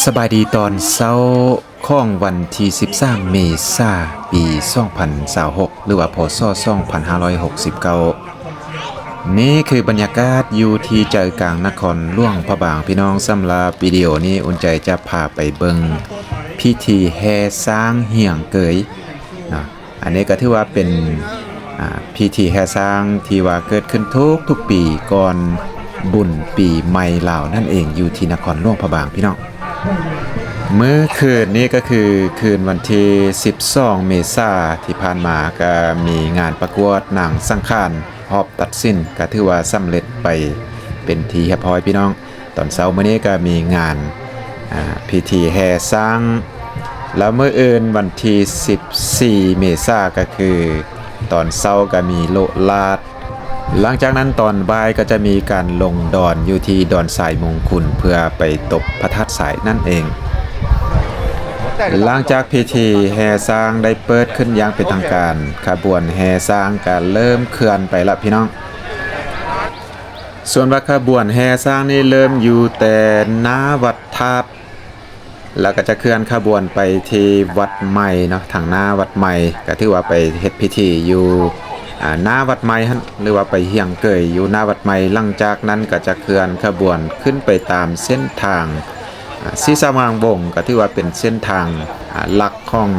ສະບາຍດີຕອນເຊົ້າຂອງວັນທີສິບສາມ ເມສາ ປີສອງພັນຊາວຫົກ ຫຼືວ່າ ພ.ສ. ສອງພັນຫ້າຮ້ອຍຫົກສິບເກົ້າ. ນີ້ຄືບັນຍາກາດຢູ່ທີ່ໃຈກາງນະຄອນຫຼວງພະບາງ ພີ່ນ້ອງ. ສຳລັບວິດີໂອນີ້ ອຸ່ນໃຈຈະພາໄປເບິ່ງພິທີແຫ່ຊ້າງຮຽງເກີຍເນາະ. ອັນນີ້ກໍຖືວ່າເປັນ ອາ ພິທີແຫ່ຊ້າງທີ່ວ່າເກີດຂຶ້ນທຸກໆປີກ່ອນບຸນປີໃໝ່ລາວນັ້ນເອງ ຢູ່ທີ່ນະຄອນຫຼວງພະບາງ ພີ່ນ້ອງ. ມື້ຄືນນີ້ກໍຄືຄືນວັນທີສິບສອງ ເມສາທີ່ຜ່ານມາ ກໍມີງານປະກວດນາງສັງຂານຮອບຕັດສິນ ກໍຖືວ່າສຳເລັດໄປເປັນທີ່ຮຽບຮ້ອຍ ພີ່ນ້ອງ. ຕອນເຊົ້າມື້ນີ້ກໍມີງານ ອາ ພິທີແຫ່ຊ້າງ ແລ້ວມື້ອື່ນວັນທີສິບສີ່ ເມສາ ກໍຄືຕອນເຊົ້າກໍມີໂລະລາດ. ຫຼັງຈາກນັ້ນຕອນບ່າຍກໍຈະມີການລົງດອນຢູ່ທີ່ດອນຊາຍມຸງຄຸນ ເພື່ອໄປຕົບພະທາດຊາຍນັ້ນເອງ. ຫຼັງຈາກພິທີແຫ່ຊ້າງໄດ້ເປີດຂຶ້ນຢ່າງເປັນທາງການ, ຂະບວນແຫ່ຊ້າງກໍເລີ່ມເຄື່ອນໄປລະ ພີ່ນ້ອງ. ສ່ວນວ່າຂະບວນແຫ່ຊ້າງນີ້ເລີ່ມຢູ່ແຕ່ໜ້າວັດທາດ ແລ້ວກໍຈະເຄື່ອນຂະບວນໄປທີ່ວັດໃໝ່ເນາະ, ທາງໜ້າວັດໃໝ່ ກໍຖືວ່າໄປເຮັດພິທີຢູ່ ອາ ໜ້າວັດໃໝ່ຫັ້ນ ຫຼືວ່າໄປຮຽງເກີຍຢູ່ໜ້າວັດໃໝ່. ຫຼັງຈາກນັ້ນກໍຈະເຄື່ອນຂະບວນຂຶ້ນໄປຕາມເສັ້ນທາງ ອາ ສີສະຫວ່າງວົງ ກໍຖືວ່າເປັນເສັ້ນທາງ ອາ ຫຼັກຂອງ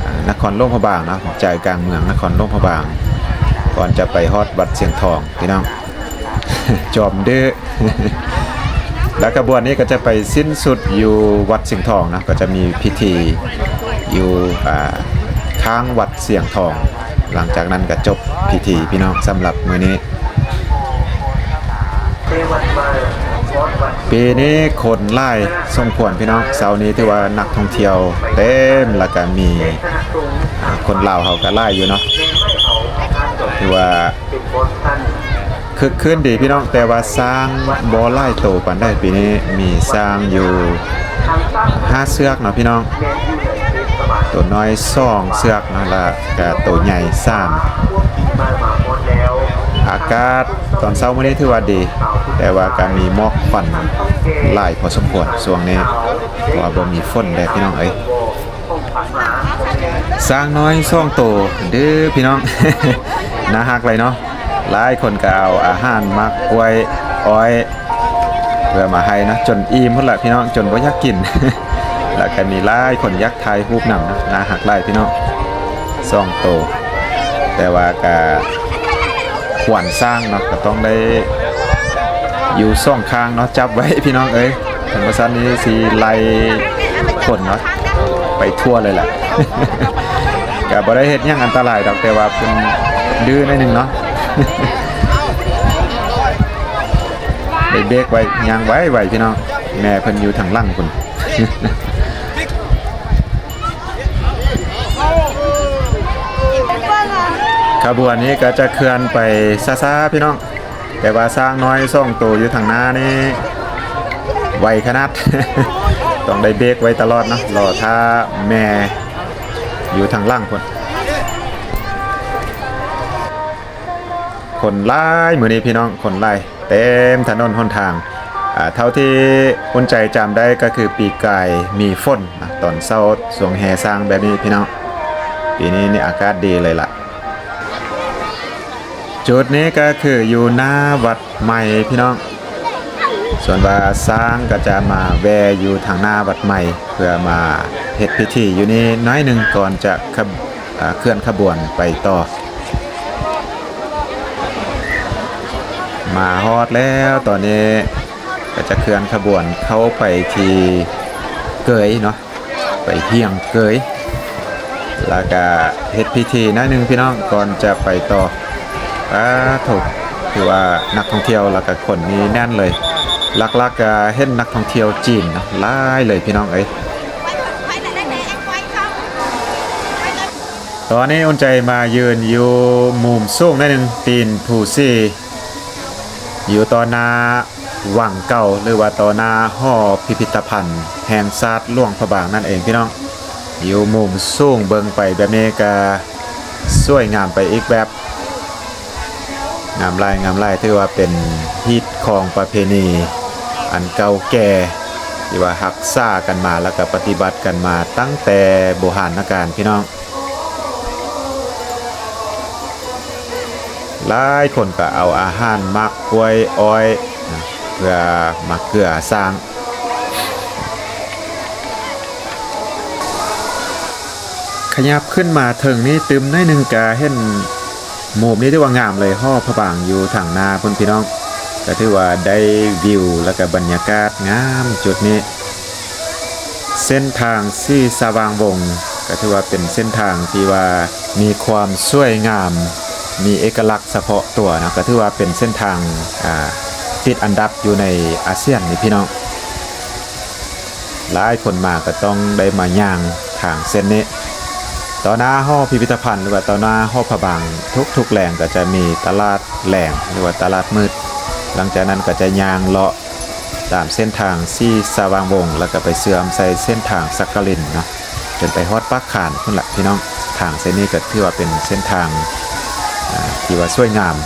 ອາ ນະຄອນຫຼວງພະບາງເນາະ, ໃຈກາງເມືອງນະຄອນຫຼວງພະບາງ ກ່ອນຈະໄປຮອດວັດຊຽງທອງ ພີ່ນ້ອງ. ຈອມດື້ ແລ້ວຂະບວນນີ້ກໍຈະໄປສິ້ນສຸດຢູ່ວັດຊຽງທອງເນາະ, ກໍຈະມີພິທີຢູ່ ອາ ຂ້າງວັດຊຽງທອງ. ຫຼັງຈາກນັ້ນກໍຈົບພິທີ ພີ່ນ້ອງ, ສຳລັບມື້ນີ້. ປີນີ້ຄົນຫຼາຍສົມຄວນ ພີ່ນ້ອງ. ເຊົ້ານີ້ຖືວ່ານັກທ່ອງທ່ຽວເຕັມ ແລ້ວກະມີ ອາ ຄົນລາວເຮົາກະຫຼາຍຢູ່ເນາະ, ຖືວ່າຄຶກຄື້ນດີ ພີ່ນ້ອງ. ແຕ່ວ່າຊ້າງບໍ່ຫຼາຍໂຕປານໃດ, ປີນີ້ມີຊ້າງຢູ່ຫ້າເຊືອກເນາະ ພີ່ນ້ອງ. ໂຕນ້ອຍສອງເຊືອກເນາະ ແລ້ວກະໂຕໃຫຍ່ສາມ. ອາກາດຕອນເຊົ້າມື້ນີ້ຖືວ່າດີ, ແຕ່ວ່າກະມີໝອກຄວັນຫຼາຍພໍສົມຄວນຊ່ວງນີ້, ເພາະວ່າບໍ່ມີຝົນແດ່ ພີ່ນ້ອງເອີຍ. ຊ້າງນ້ອຍສອງໂຕ ດື້ ພີ່ນ້ອງ, ໜ້າຮັກຫຼາຍເນາະ. ຫຼາຍຄົນກໍເອົາອາຫານໝາກກ້ວຍອ້ອຍ ເພື່ອມາໃຫ້ເນາະ, ຈົນອີ່ມພຸ້ນລະ ພີ່ນ້ອງ, ຈົນບໍ່ຢາກກິນ. ແລ້ວກໍມີຫຼາຍຄົນຢາກຖ່າຍຮູບນຳເນາະ, ໜ້າຮັກຫຼາຍ ພີ່ນ້ອງ, ສອງໂຕ. ແຕ່ວ່າກໍຂວັນຊ້າງເນາະ, ກໍຕ້ອງໄດ້ຢູ່ສອງຂ້າງເນາະ, ຈັບໄວ້ ພີ່ນ້ອງເອີຍ. ຄັນບໍ່ຊັ້ນນີ້ຊິໄລ່ຂົນເນາະ ໄປທົ່ວເລີຍແຫຼະ. ກໍບໍ່ໄດ້ເຮັດຫຍັງອັນຕະລາຍດອກ, ແຕ່ວ່າເພິ່ນດື້ໜ້ອຍໜຶ່ງເນາະ. ໄດ້ເບກໄວ້, ຍ່າງໄວໆ ພີ່ນ້ອງ, ແມ່ເພິ່ນຢູ່ທາງຫຼັງພຸ້ນ. ຂະບວນນີ້ກໍຈະເຄື່ອນໄປຊ້າໆ ພີ່ນ້ອງ. ແຕ່ວ່າຊ້າງນ້ອຍສອງໂຕຢູ່ທາງໜ້ານີ້ໄວຂະໜາດ, ຕ້ອງໄດ້ເບກໄວ້ຕະຫຼອດເນາະ, ລໍຖ້າແມ່ຢູ່ທາງຫຼັງພຸ້ນ. ຄົນຫຼາຍມື້ນີ້ ພີ່ນ້ອງ, ຄົນຫຼາຍເຕັມຖະໜົນຫົນທາງ. ອາ ເທົ່າທີ່ອຸ່ນໃຈຈຳໄດ້ກໍຄືປີກາຍມີຝົນນະ, ຕອນເຊົ້າຊ່ວງແຫ່ຊ້າງແບບນີ້ ພີ່ນ້ອງ, ປີນີ້ນີ້ອາກາດດີເລີຍລະ. ຈຸດນີ້ກໍຄືຢູ່ໜ້າວັດໃໝ່ ພີ່ນ້ອງ. ສ່ວນວ່າຊ້າງກໍຈະມາແວ່ຢູ່ທາງໜ້າວັດໃໝ່ ເພື່ອມາເຮັດພິທີຢູ່ນີ້ໜ້ອຍໜຶ່ງ ກ່ອນຈະຂະ ເຄື່ອນຂະບວນໄປຕໍ່. ມາຮອດແລ້ວ, ຕອນນີ້ກໍຈະເຄື່ອນຂະບວນເຂົ້າໄປທີ່ເກີຍເນາະ. ໄປຮຽງເກີຍ ແລ້ວກະເຮັດພິທີໜ້ອຍໜຶ່ງ ພີ່ນ້ອງ, ກ່ອນຈະໄປຕໍ່. ປາໂທ້ ຖືວ່ານັກທ່ອງທ່ຽວ ແລ້ວກະຄົນນີ້ແໜ້ນເລີຍ. ຫຼັກໆກະເຫັນນັກທ່ອງທ່ຽວຈີນເນາະ, ຫຼາຍເລີຍ ພີ່ນ້ອງເອີຍ. ຕອນນີ້ອຸ່ນໃຈມາຢືນຢູ່ມຸມສູງໜ້ອຍໜຶ່ງ, ຕີນພູສີ. ຢູ່ຕໍ່ໜ້າວັງເກົ່າ ຫຼືວ່າຕໍ່ໜ້າຫໍພິພິທະພັນແຫ່ງຊາດຫຼວງພະບາງນັ້ນເອງ ພີ່ນ້ອງ. ຢູ່ມຸມສູງເບິ່ງໄປແບບນີ້ກະສວຍງາມໄປອີກແບບ. ງາມຫຼາຍ, ງາມຫຼາຍ, ຖືວ່າເປັນຮີດຄອງປະເພນີອັນເກົ່າແກ່ ທີ່ວ່າຮັກສາກັນມາ ແລ້ວກໍປະຕິບັດກັນມາຕັ້ງແຕ່ບູຮານນະການ ພີ່ນ້ອງ. ຫຼາຍຄົນກໍເອົາອາຫານໝາກກ້ວຍອ້ອຍນະ ເພື່ອມາເກືອສ້າງ. ຂະຫຍັບຂຶ້ນມາເທິງນີ້ຕື່ມໜ້ອຍໜຶ່ງ ກະເຫັນມຸມນີ້ຖືວ່າງາມເລີຍ ຫໍພະບາງຢູ່ທາງໜ້າພຸ້ນ ພີ່ນ້ອງ. ກະຖືວ່າໄດ້ວິວ ແລ້ວກະບັນຍາກາດງາມຈຸດນີ້. ເສັ້ນທາງສີສະຫວ່າງວົງ ກະຖືວ່າເປັນເສັ້ນທາງທີ່ວ່າມີຄວາມສວຍງາມ ມີເອກະລັກສະເພາະຕົວເນາະ, ກະຖືວ່າເປັນເສັ້ນທາງ ອ່າ ຕິດອັນດັບຢູ່ໃນອາຊຽນນີ້ ພີ່ນ້ອງ. ຫຼາຍຄົນມາກໍຕ້ອງໄດ້ມາຍ່າງທາງເສັ້ນນີ້. ຕໍ່ໜ້າຫໍພິພິທະພັນ ຫຼືວ່າຕໍ່ໜ້າຫໍພະບາງ ທຸກໆແລງກໍຈະມີຕະຫຼາດແລງ ຫຼືວ່າຕະຫຼາດມືດ. ຫຼັງຈາກນັ້ນກໍຈະຍ່າງເລາະຕາມເສັ້ນທາງສີສະຫວ່າງວົງ ແລ້ວກໍໄປເຊື່ອມໃສ່ເສັ້ນທາງສັກກະລິນເນາະ ຈົນໄປຮອດປາກຄານພຸ້ນລະ ພີ່ນ້ອງ. ທາງເສັ້ນນີ້ກໍຖືວ່າເປັນເສັ້ນທາງ ອ່າ ທີ່ວ່າສວຍງາມ.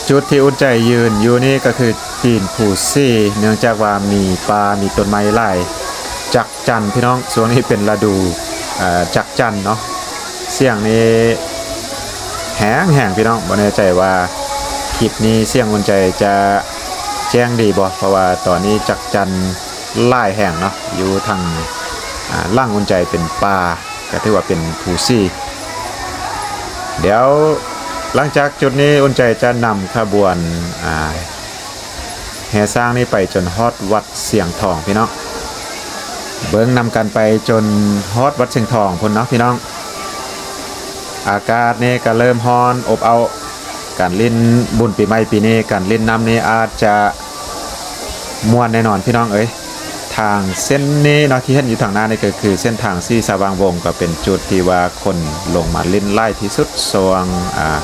ຈຸດທີ່ອຸ່ນໃຈຢືນຢູ່ນີ້ກໍຄື ຕີນພູສີ ເນື່ອງຈາກວ່າມີປ່າ ມີຕົ້ນໄມ້ຫຼາຍ ຈັກຈັນ ພີ່ນ້ອງ. ຊ່ວງນີ້ເປັນລະດູ ເອີ ຈັກຈັນເນາະ. ສຽງນີ້ແຮງໆ ພີ່ນ້ອງ. ບໍ່ແນ່ໃຈວ່າຄລິບນີ້ສຽງອຸ່ນໃຈຈະແຈ້ງດີບໍ່ ເພາະວ່າຕອນນີ້ຈັກຈັນຫຼາຍແຮງເນາະ ຢູ່ທາງ ອ່າ ຫຼັງອຸ່ນໃຈເປັນປ່າ ກໍຖືວ່າເປັນພູສີ. ດຽວຫຼັງຈາກຈຸດນີ້ ອຸ່ນໃຈຈະນຳຂະບວນ ອ່າ ແຫ່ຊ້າງນີ້ໄປຈົນຮອດວັດຊຽງທອງ ພີ່ນ້ອງ. ເບິ່ງນຳກັນໄປຈົນຮອດວັດຊຽງທອງພຸ້ນເນາະ ພີ່ນ້ອງ. ອາກາດນີ້ກໍເລີ່ມຮ້ອນອົບເອົ້າ. ການຫຼິ້ນບຸນປີໃໝ່ປີນີ້ ການຫຼິ້ນນ້ຳນີ້ອາດຈະມ່ວນແນ່ນອນ ພີ່ນ້ອງເອີຍ. ທາງເສັ້ນນີ້ເນາະ ທີ່ເຫັນຢູ່ທາງໜ້ານີ້ ກໍຄືເສັ້ນທາງສີສະຫວ່າງວົງ ກໍເປັນຈຸດທີ່ວ່າຄົນລົງມາຫຼິ້ນຫຼາຍທີ່ສຸດ ຊ່ວງ ອ່າ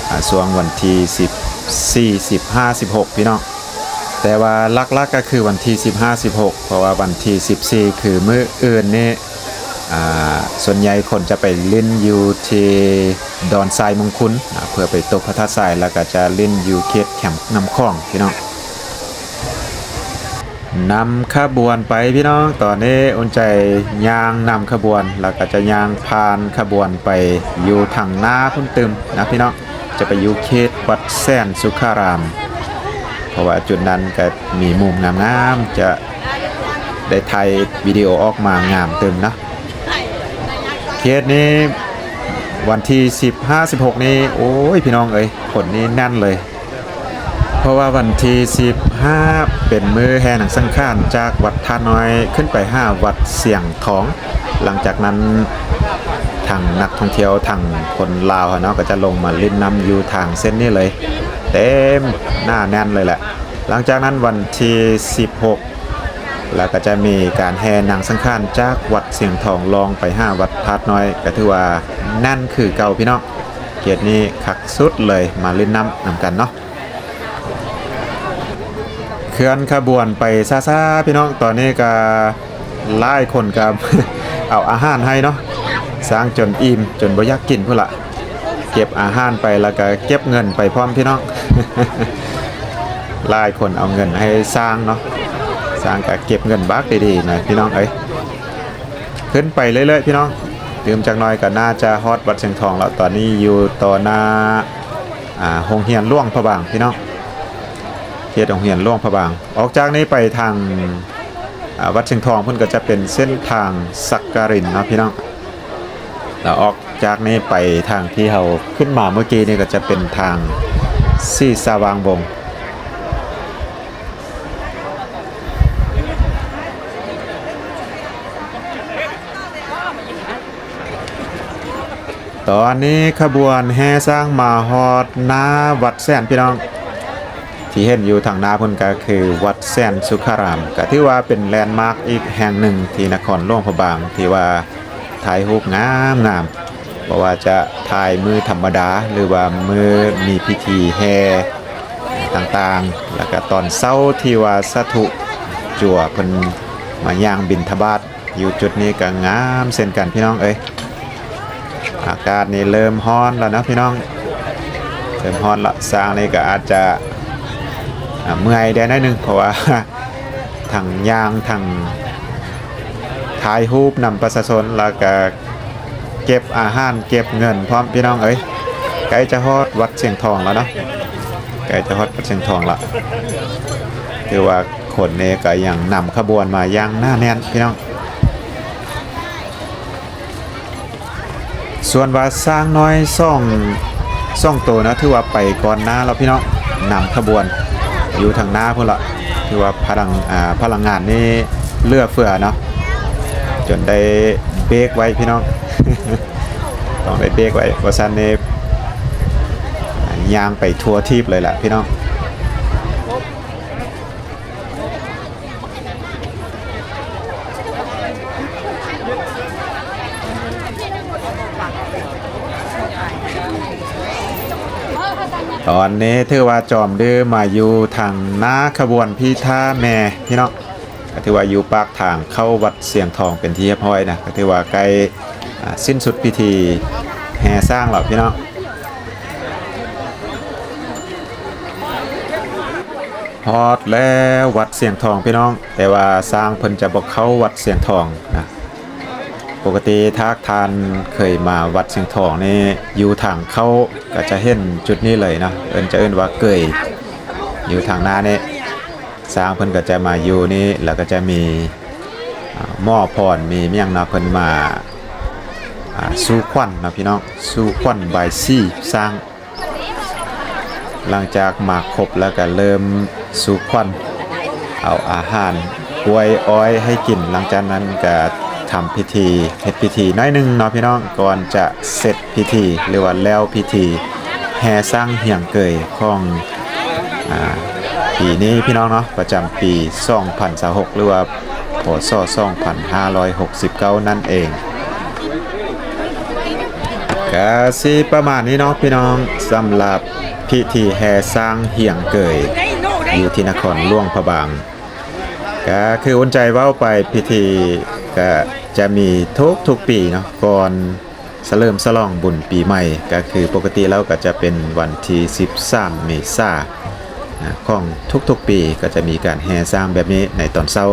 ອ່າ ຊ່ວງວັນທີສິບສີ່ ສິບຫ້າ ສິບຫົກ ພີ່ນ້ອງ. ແຕ່ວ່າຫຼັກໆກໍຄືວັນທີສິບຫ້າ ສິບຫົກ ເພາະວ່າວັນທີສິບສີ່ ຄືມື້ອື່ນນີ້ ອ່າ ສ່ວນໃຫຍ່ຄົນຈະໄປຫຼິ້ນຢູ່ທີ່ດອນຊາຍມຸງຄຸນນະ ເພື່ອໄປຕົບພະທາດຊາຍ ແລ້ວກໍຈະຫຼິ້ນຢູ່ເຂດແຄມນ້ຳຂອງ ພີ່ນ້ອງ. ນຳຂະບວນໄປ ພີ່ນ້ອງ. ຕອນນີ້ອຸ່ນໃຈຍ່າງນຳຂະບວນ ແລ້ວກໍຈະຍ່າງຜ່ານຂະບວນໄປຢູ່ທາງໜ້າພຸ້ນຕື່ມນະ ພີ່ນ້ອງ. ຈະໄປຢູ່ເຂດວັດແສນສຸຂາລາມ ເພາະວ່າຈຸດນັ້ນກໍມີມຸມງາມໆ ຈະໄດ້ຖ່າຍວິດີໂອອອກມາງາມຕື່ມເນາະ. ເຂດນີ້ວັນທີສິບຫ້າ ສິບຫົກນີ້ ໂອ້ຍ ພີ່ນ້ອງເອີຍ ຄົນນີ້ແໜ້ນເລີຍ. ເພາະວ່າວັນທີສິບຫ້າເປັນມື້ແຫ່ໜັງສັງຂານຈາກວັດທາດນ້ອຍຂຶ້ນໄປຫາວັດຊຽງທອງ. ຫຼັງຈາກນັ້ນ ທັງນັກທ່ອງທ່ຽວ ທັງຄົນລາວເຮົາເນາະ ກໍຈະລົງມາຫຼິ້ນນ້ຳຢູ່ທາງເສັ້ນນີ້ເລີຍ ເຕັມໜາແໜ້ນເລີຍແຫຼະ. ຫຼັງຈາກນັ້ນວັນທີສິບຫົກ ແລ້ວກໍຈະມີການແຫ່ໜັງສັງຂານຈາກວັດຊຽງທອງລ່ອງໄປຫາວັດທາດນ້ອຍ ກໍຖືວ່າແໜ້ນຄືເກົ່າ ພີ່ນ້ອງ. ເຂດນີ້ຄັກສຸດເລີຍ ມາຫຼິ້ນນ້ຳນຳກັນເນາະ. ເຄື່ອນຂະບວນໄປຊ້າໆ ພີ່ນ້ອງ. ຕອນນີ້ກໍຫຼາຍຄົນກໍເອົາອາຫານໃຫ້ເນາະ ຊ້າງຈົນອີ່ມ ຈົນບໍ່ຢາກກິນພຸ້ນລະ. ເກັບອາຫານໄປ ແລ້ວກໍເກັບເງິນໄປພ້ອມ ພີ່ນ້ອງ. ຫຼາຍຄົນເອົາເງິນໃຫ້ຊ້າງເນາະ ຊ້າງກໍເກັບເງິນບັກດີໆນະ ພີ່ນ້ອງເອີຍ. ຂຶ້ນໄປເລື້ອຍໆ ພີ່ນ້ອງ. ຕື່ມຈັກໜ້ອຍກໍໜ້າຈະຮອດວັດຊຽງທອງແລ້ວ. ຕອນນີ້ຢູ່ຕໍ່ໜ້າ ອ່າ ໂຮງຮຽນຫຼວງພະບາງ ພີ່ນ້ອງ, ເຂດໂຮງຮຽນຫຼວງພະບາງ. ອອກຈາກນີ້ໄປທາງ ອ່າ ວັດຊຽງທອງພຸ້ນກໍຈະເປັນເສັ້ນທາງສັກກະລິນເນາະ ພີ່ນ້ອງ. ແລ້ວອອກຈາກນີ້ໄປທາງທີ່ເຮົາຂຶ້ນມາເມື່ອກີ້ນີ້ກໍຈະເປັນທາງສີສະຫວ່າງວົງ. ຕອນນີ້ຂະບວນແຫ່ຊ້າງມາຮອດໜ້າວັດແສນ ພີ່ນ້ອງ. ທີ່ເຫັນຢູ່ທາງໜ້າພຸ້ນກໍຄືວັດແສນສຸຂາລາມ, ກໍຖືວ່າເປັນແລນມາກອີກແຫ່ງໜຶ່ງທີ່ນະຄອນຫຼວງພະບາງ ທີ່ວ່າຖ່າຍຮູບງາມໆ, ບໍ່ວ່າຈະຖ່າຍມື້ທຳມະດາ ຫຼືວ່າມື້ມີພິທີແຫ່ຕ່າງໆ, ແລ້ວກໍຕອນເຊົ້າທີ່ວ່າສາທຸຈົວເພິ່ນມາຍ່າງບິນທະບາດ ຢູ່ຈຸດນີ້ກໍງາມເຊັ່ນກັນ ພີ່ນ້ອງເອີຍ. ອາກາດນີ້ເລີ່ມຮ້ອນແລ້ວເນາະ ພີ່ນ້ອງ, ເລີ່ມຮ້ອນລະ. ຊ້າງນີ້ກໍອາດຈະ ອ່າ ເມື່ອຍແດ່ໜ້ອຍໜຶ່ງ ເພາະວ່າ ທັງຍ່າງ ທັງຖ່າຍຮູບນຳປະຊາຊົນ ແລ້ວກະເກັບອາຫານ ເກັບເງິນພ້ອມ ພີ່ນ້ອງເອີຍ. ໃກ້ຈະຮອດວັດຊຽງທອງແລ້ວເນາະ, ໃກ້ຈະຮອດວັດຊຽງທອງລະ. ຖືວ່າຄົນນີ້ກະຍັງນຳຂະບວນມາຢ່າງໜາແໜ້ນ ພີ່ນ້ອງ. ສ່ວນວ່າຊ້າງນ້ອຍສອງ ສອງໂຕນະ ຖືວ່າໄປກ່ອນໜ້າແລ້ວ ພີ່ນ້ອງ, ນຳຂະບວນຢູ່ທາງໜ້າພຸ້ນລະ. ຖືວ່າພະລັງ ອາ ພະລັງງານນີ້ເຫຼືອເຟືອເນາະ, ຈົນໄດ້ເບກໄວ້ ພີ່ນ້ອງ, ຕ້ອງໄດ້ເບກໄວ້, ບໍ່ຊັ້ນນີ້ຍ່າງໄປທົ່ວທີບເລີຍລະ ພີ່ນ້ອງ. ຕອນນີ້ຖືວ່າຈອມດື້ມາຢູ່ທາງໜ້າຂະບວນພີທາແມ່ ພີ່ນ້ອງ, ກະຖືວ່າຢູ່ປາກທາງເຂົ້າວັດຊຽງທອງເປັນທີ່ຮຽບຮ້ອຍນະ, ກະຖືວ່າໃກ້ ອາ ສິ້ນສຸດພິທີແຫ່ຊ້າງແລ້ວ ພີ່ນ້ອງ. ຮອດແລ້ວວັດຊຽງທອງ ພີ່ນ້ອງ, ແຕ່ວ່າຊ້າງເພິ່ນຈະບໍ່ເຂົ້າວັດຊຽງທອງນະ. ປົກກະຕິຖ້າທ່ານເຄີຍມາວັດຊຽງທອງນີ້ ຢູ່ທາງເຂົ້າກະຈະເຫັນຈຸດນີ້ເລີຍເນາະ, ເອີ້ນ ຈະເອີ້ນວ່າເກີຍ ຢູ່ທາງໜ້ານີ້. ຊ້າງເພິ່ນກະຈະມາຢູ່ນີ້ ແລ້ວກະຈະມີ ອາ ໝໍພອນ ມີຫຍັງເນາະ, ເພິ່ນມາ ອາ ສູ່ຂວັນເນາະ ພີ່ນ້ອງ, ສູ່ຂວັນບາຍສີຊ້າງ. ຫຼັງຈາກມາຄົບແລ້ວກະເລີ່ມສູ່ຂວັນ ເອົາອາຫານກ້ວຍອ້ອຍໃຫ້ກິນ, ຫຼັງຈາກນັ້ນກະທຳພິທີ ເຮັດພິທີໜ້ອຍໜຶ່ງເນາະ ພີ່ນ້ອງ, ກ່ອນຈະເສັດພິທີ ຫຼືວ່າແລ້ວພິທີແຫ່ຊ້າງຮຽງເກີຍຂອງ ອາ ປີນີ້ ພີ່ນ້ອງເນາະ, ປະຈຳປີສອງພັນຊາວຫົກ ຫຼືວ່າ ພ.ສ. ສອງພັນຫ້າຮ້ອຍຫົກສິບເກົ້ານັ້ນເອງ. ກະຊິປະມານນີ້ເນາະ ພີ່ນ້ອງ, ສຳລັບພິທີແຫ່ຊ້າງຮຽງເກີຍ ຢູ່ທີ່ນະຄອນຫຼວງພະບາງ. ກະຄືອຸ່ນໃຈເວົ້າໄປ, ພິທີກະຈະມີທຸກໆປີເນາະ, ກ່ອນສະເຫຼີມສະຫຼອງບຸນປີໃໝ່, ກະຄືປົກກະຕິແລ້ວກະຈະເປັນວັນທີສິບສາມເມສານະ ຂອງທຸກໆປີ ກະຈະມີການແຫ່ຊ້າງແບບນີ້ໃນຕອນເຊົ້າ.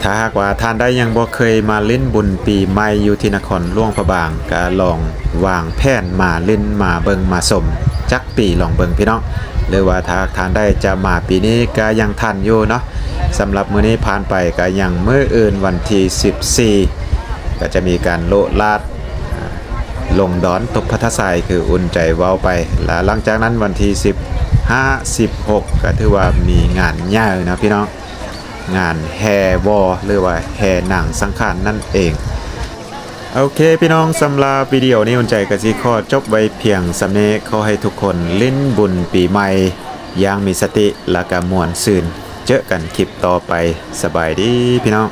ຖ້າຫາກວ່າທ່ານໃດຍັງບໍ່ເຄີຍມາຫຼິ້ນບຸນປີໃໝ່ຢູ່ທີ່ນະຄອນຫຼວງພະບາງ, ກະລອງວາງແຜນມາຫຼິ້ນ ມາເບິ່ງມາຊົມຈັກປີລອງເບິ່ງ ພີ່ນ້ອງ, ຫຼືວ່າຖ້າຫາກທ່ານໃດຈະມາປີນີ້ກະຍັງທັນຢູ່ເນາະ. ສຳລັບມື້ນີ້ຜ່ານໄປກະຍັງ, ມື້ອື່ນວັນທີສິບສີ່ ກະຈະມີການໂລະລາດ ອາ ລົງດອນຕົບພະທາດຊາຍ ຄືອຸ່ນໃຈເວົ້າໄປ, ແລະ ຫຼັງຈາກນັ້ນວັນທີສິບຫ້າ ສິບຫົກ ກະຖືວ່າມີງານໃຫຍ່ເນາະ ພີ່ນ້ອງ, ງານແຫ່ວໍ ຫຼືວ່າແຫ່ນາງສັງຂານນັ້ນເອງ. ໂອເຄ ພີ່ນ້ອງ, ສຳລັບວິດີໂອນີ້ ອຸ່ນໃຈກະຊິຂໍຈົບໄວ້ພຽງສ່ຳນີ້. ຂໍໃຫ້ທຸກຄົນຫຼິ້ນບຸນປີໃໝ່ຢ່າງມີສະຕິ ແລະກະມ່ວນຊື່ນ. ເຈີກັນຄລິບຕໍ່ໄປ. ສະບາຍດີ ພີ່ນ້ອງ.